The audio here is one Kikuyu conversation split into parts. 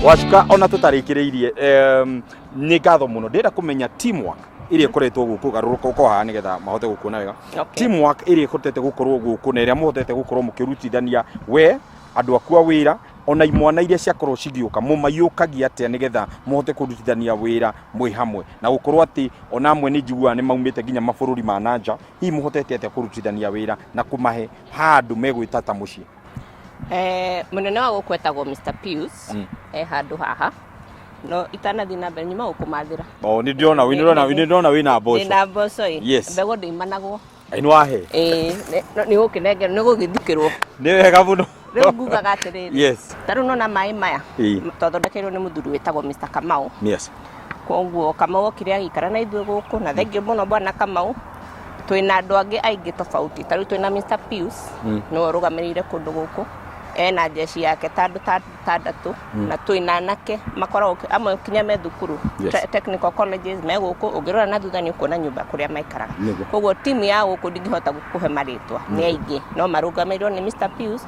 Wacuka ona tũtarĩkĩrĩirie, nĩ ngatho mũno. Ndĩrenda kũmenya teamwork ĩrĩa ĩkoretwo gũkũ. Garũrũka ũkorwo haha nĩgetha mahote gũkuona wega. Teamwork ĩrĩa ĩhotete gũkorwo gũkũ na ĩrĩa mũhotete gũkorwo mũkĩrutithania, we, andũ aku a wĩra, ona imwana iria ciakorwo cigĩũka, mũmaiyũkagia atĩa nĩgetha mũhote kũrutithania wĩra mwĩ hamwe, na gũkorwo atĩ ona amwe nĩ njiguaga nĩ maumĩte nginya mabũrũri ma na nja? Hihi mũhotete atĩa kũrutithania wĩra na kũmahe handũ megwĩta ta mũciĩ? Mũnene wa gũkũ etagwo Mr Pius. E handũ haha, no itanathiĩ na mbere, nyuma gũkũmathĩra. O nĩ ndĩrona, nĩ ndĩrona wĩna mboco. Ndĩna mboco ĩ. Mbegũ ndĩimanagwo. Ĩ, nĩ wahe. Ĩĩ, nĩ gũkĩnengerwo, nĩ gũgĩthukĩrwo. Nĩ wega mũno. Rĩu ngugaga atĩrĩrĩ, ta rĩu nona maĩ maya twathondekeirwo nĩ mũthuri wĩtagwo Mr Kamau. Koguo Kamau okire agĩikara na ithuĩ gũkũ, na thengiũ mũno bwana Kamau. Twĩna andũ angĩ aingĩ tofauti, ta rĩu twĩna Mr Pius, nĩwe ũrũgamĩrĩire kũndũ gũkũ, ena jeshi yake ta andũ ta atandatũ, na twĩna anake makoragwo amwe kinya me thukuru, technical colleges me gũkũ. Ũngĩrora na thutha nĩ ũkuona nyũmba kũrĩa maikaraga. Koguo timu ya gũkũ ndingĩhota gũkũhe marĩtwa, nĩ aingĩ, no marũgamĩrĩirwo nĩ Mr Pius.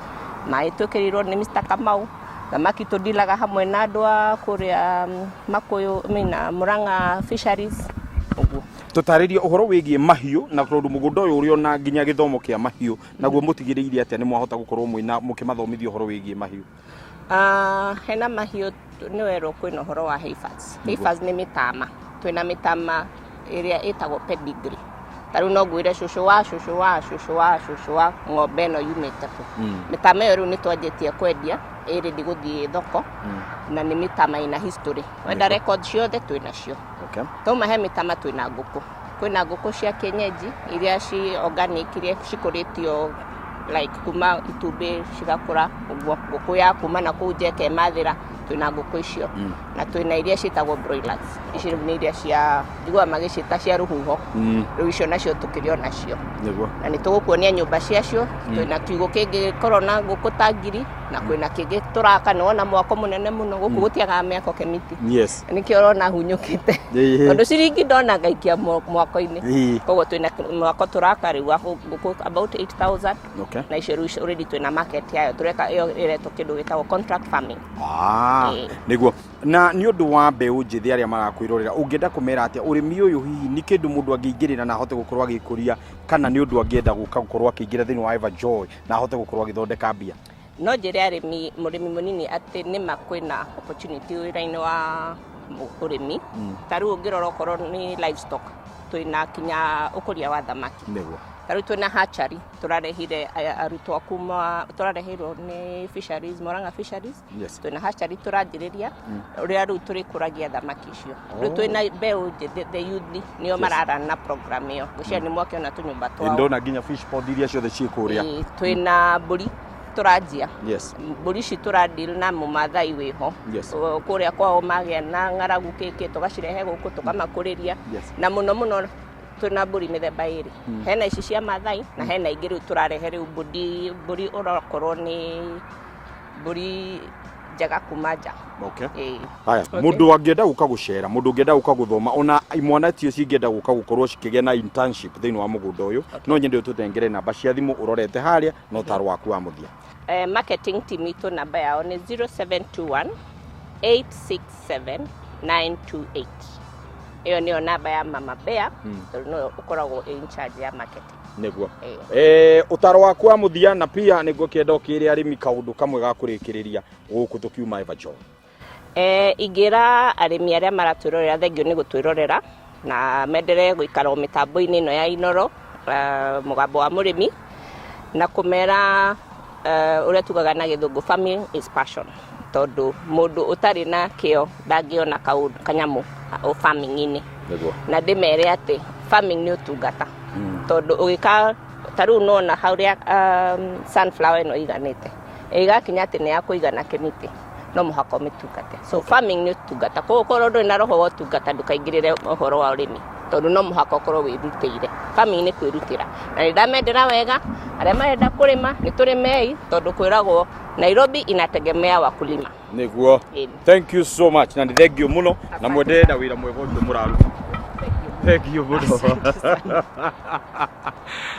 Maĩ twĩkĩrĩirwo nĩ Mr Kamau. Thamaki tũndilaga hamwe na andũ a kũrĩa Makũyũ, I mean, Murang'a Fisheries, ũguo. Tũtarĩrie ũhoro wĩgiĩ mahiũ, na tondũ mũgũnda ũyũ ũrĩ ona nginya gĩthomo kĩa mahiũ, naguo mũtigĩrĩire atĩa nĩ mwahota gũkorwo mwĩna mũkĩmathomithia ũhoro wĩgiĩ mahiũ? Ah, hena mahiũ, nĩ werwo kwĩna ũhoro wa heifers. Heifers nĩ mĩtama. Twĩna mĩtama ĩrĩa ĩtagwo pedigree. Ta rĩu no ngwĩre cũcũ wa cũcũ wa cũcũ wa cũcũ wa ng'ombe ĩno yumĩte kũ. Mĩtama ĩyo rĩu nĩ twanjĩtie kwendia, ĩ ready gũthiĩ thoko, na nĩ mĩtama ĩna history. Wenda record ciothe twĩ nacio. Twauma he mĩtama, twĩna ngũkũ. Kwĩna ngũkũ cia kienyeji iria ci organic, iria cikũrĩtio like kuma itumbĩ cigakũra ũguo, ngũkũ ya kuma na kũu nja ĩkemathĩra. Twĩna ngũkũ icio, na twĩna iria ciĩtagwo broilers. Ici rĩu nĩ iria cia njiguaga magĩciĩta cia rũhuho. Rĩu icio nacio tũkĩrĩ o nacio, na nĩ tũgũkuonia nyũmba ciacio. Twĩna kiugũ kĩngĩkorwo na ngũkũ ta 1000, na kwĩna kĩngĩ tũraka. Nĩ wona mwako mũnene mũno gũkũ, gũtiagaga mĩako kĩmiti. Nĩkĩo ũrona hunyũkĩte, tondũ ciringi ndona ngaikia mwako-inĩ. Koguo twĩna mwako tũraka rĩu wa ngũkũ about 8000, na icio rĩu already twĩna market yayo. Tũreka ĩyo ĩretwo kĩndũ gĩtagwo contract farming. Ah, nĩguo. Na nĩ ũndũ wa mbeũ njĩthĩ arĩa marakwĩrorera, ũngĩenda kũmera atĩa? Ũrĩmi ũyũ hihi nĩ kĩndũ mũndũ angĩingĩrĩra na ahote gũkorwo agĩkũria, kana nĩ ũndũ angĩenda gũka gũkorwo akĩingĩra thĩinĩ wa Everjoy na ahote gũkorwo agĩthondeka mbia? No njĩre arĩmi, mũrĩmi mũnini, atĩ nĩma kwĩna opportunity wĩra-inĩ wa ũrĩmi. Ta rĩu ũngĩrora okorwo nĩ livestock, twĩna kinya ũkũria wa thamaki. Ta rĩu twĩna hatchery tũrarehire arutwo kuma, tũrareheirwo nĩ fisheries, Murang'a Fisheries. Twĩna hatchery tũranjĩrĩria ũrĩa rĩu tũrĩkũragia thamaki icio. Rĩu twĩna mbeũ njĩthĩ, the youth, nĩo mararana na program ĩyo. Ngwĩciria nĩ mwakĩona tũnyũmba twao. Ndona nginya fish pond iria ciothe ciĩ kũrĩa. Ĩĩ, twĩna mbũri tũranjia. Mbũri ici tũradeal na mũmathai wĩho. Kũrĩa kwao magĩa na ng'aragu kĩkĩ, tũgacirehe gũkũ tũkamakũrĩria. Na mũno mũno twĩna mbũri mĩthemba ĩrĩ. Hena ici cia mathai na hena ingĩ rĩu tũrarehe rĩu mbũri ũrakorwo nĩ mbũri njega kuma nja. Ĩĩ. Haya, mũndũ angĩenda gũka gũcera, mũndũ ũngĩenda gũka gũthoma, ona imwana tio cingĩenda gũka gũkorwo cikĩgĩa na internship thĩinĩ wa mũgũnda ũyũ, no nyende ũtũtengere namba cia thimũ ũrorete harĩa na ũtaro waku wa mũthia. Marketing team itũ namba yao nĩ 0721 867 928. Ĩyo nĩyo namba ya Mama Bea, tondũ nĩwe ũkoragwo in charge ya marketing. Ũtaro waku wa mũthia, na pia nĩguo kĩenda ũkĩre arĩmi kaũndũ kamwe ga kũrĩkĩrĩria gũkũ tũkiuma Everjoy. Ingĩra arĩmi arĩa maratwĩrorera thengio nĩ gũtwĩrorera na menderee gũikara o mĩtambo-inĩ ĩno ya Inoro, mũgambo wa mũrĩmi, na kũmera ũrĩa tugaga na gĩthũngũ, farming is passion, tondũ mũndũ ũtarĩ na kĩo ndangĩona kaũndũ kanyamũ farming-inĩ. Na ndĩmere atĩ farming nĩ ũtungata, tondũ ũgĩka ta rĩu nona harĩa sunflower ĩno ĩiganĩte, ĩgakinya atĩ nĩ ya kũigana kĩmĩtĩ, no mũhaka ũmĩtungate. So farming nĩ ũtungata. Koguo korwo ndũrĩ na roho wa ũtungata, ndũkaingĩrĩre ũhoro wa ũrĩmi, tondũ no mũhaka ũkorwo wĩrutĩire. Farming nĩ kwĩrutĩra, na nĩ ndamendera wega arĩa marenda kũrĩma. Nĩ tũrĩmei, tondũ kwĩragwo Nairobi inategemea wakulima. Thank you so much, na nĩ thank you mũno, na mwenderere na wĩra mwega ũcio mũraruta. Thengiũ mũno. Asante sana.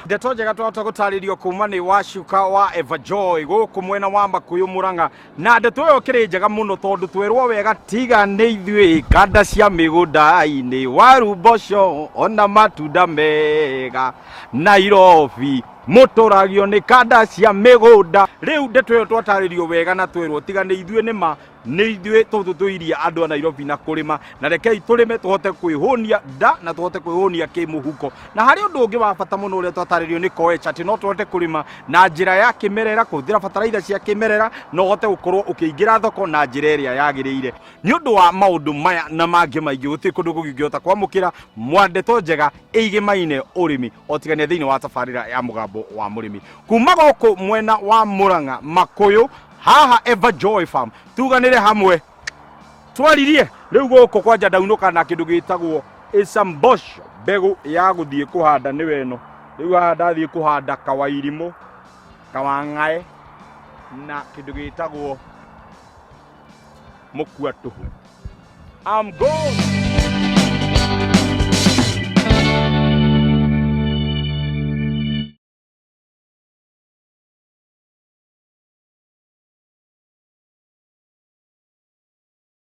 Ndeto njega twahota gũtarĩrio kuma nĩ wacuka wa Everjoy gũkũ mwena wa Makuyu Murang'a, na ndeto ĩyo ĩkĩrĩ njega mũno tondũ twerwo wega tiga nĩ ithuĩ kanda cia mĩgũnda-inĩ, waru, mboco ona matunda mega, Nairobi mũtũragio nĩ kanda cia mĩgũnda. Rĩu ndeto ĩyo twatarĩrio wega na twerwo tiga nĩ ithuĩ nĩ ma nĩ ithuĩ tũtũtũirie andũ a Nairobi na kũrĩma, na rekei tũrĩme tũhote kwĩhũnia nda na tũhote kwĩhũnia kĩmũhuko. Na harĩ ũndũ ũngĩ wa bata mũno ũrĩa twatarĩrio nĩ Koech atĩ no tũhote kũrĩma na njĩra ya kĩmerera, kũhũthĩra bataraitha cia kĩmerera, na ũhote gũkorwo ũkĩingĩra thoko na njĩra ĩrĩa yagĩrĩire. Nĩ ũndũ wa maũndũ maya na mangĩ maingĩ, gũtirĩ kũndũ kũngĩ ũngĩhota kwamũkĩra mwandeto njega ĩigĩmaine ũrĩmi otigania thĩinĩ wa tabarĩra ya Mũgambo wa Mũrĩmi. Kuma gũkũ mwena wa Murang'a Makuyu, haha Everjoy Farm, tuganĩre hamwe twaririe rĩu gũkũ kwanja ndaunũka na kĩndũ gĩtagwo Isambosh, mbegũ ya gũthiĩ kũhanda nĩwe ĩno. Rĩu haha ndathiĩ kũhanda kawairimũ, kawang'ae na kĩndũ gĩtagwo mũkua tũhũ. I'm gone.